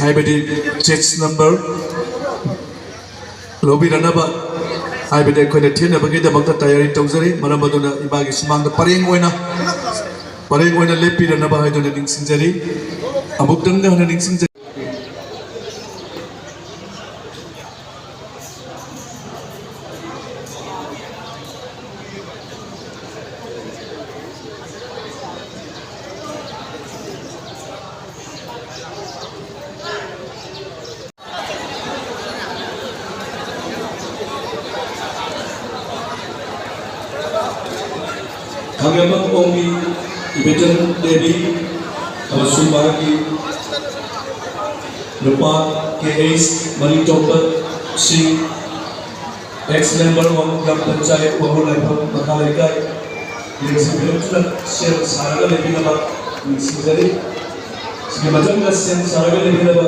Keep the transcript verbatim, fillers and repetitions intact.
ꯍꯥꯏꯕꯗꯤ chess number ꯂꯧꯕꯤꯔꯅꯕ ꯍꯥꯏꯕꯗꯤ ꯑꯩꯈꯣꯏꯅ ꯊꯦꯠꯅꯕꯒꯤꯗꯃꯛꯇ ꯇꯌꯥꯔꯤ ꯇꯧꯖꯔꯤ꯫ ꯃꯔꯝ ꯑꯗꯨꯅ ꯏꯃꯥꯒꯤ ꯁꯨꯃꯥꯡꯗ ꯄꯔꯦꯡ ꯑꯣꯏꯅ, ꯄꯔꯦꯡ ꯑꯣꯏꯅ ꯂꯦꯞꯄꯤꯔꯅꯕ ꯍꯥꯏꯗꯨꯅ ꯅꯤꯡꯁꯤꯡꯖꯔꯤ꯫ ꯑꯃꯨꯛꯇꯪꯒ ꯍꯟꯅ ꯅꯤꯡꯁꯤꯡꯖꯔꯤ꯫ ꯈꯥꯡꯉꯦꯝꯕꯝ ꯑꯣꯡꯕꯤ, ꯏꯕꯦꯇꯣꯟ ꯗꯦꯕꯤ ꯑꯃꯁꯨꯡ ꯃꯍꯥꯛꯀꯤ ꯅꯨꯄꯥ ꯀꯦ H Maningtomba Singh, ex member of gram panchayat Wangoo ꯂꯥꯏꯐꯝ ꯃꯈꯥ ꯂꯩꯀꯥꯏ, ꯌꯦꯡꯁꯤꯟꯕꯤꯔꯛꯇꯨꯅ ꯁꯦꯝ ꯁꯥꯔꯒ ꯂꯩꯕꯤꯅꯕ ꯅꯤꯡꯁꯤꯡꯖꯔꯤ꯫ ꯁꯤꯒꯤ ꯃꯊꯪꯗ ꯁꯦꯝ ꯁꯥꯔꯒ ꯂꯩꯕꯤꯅꯕ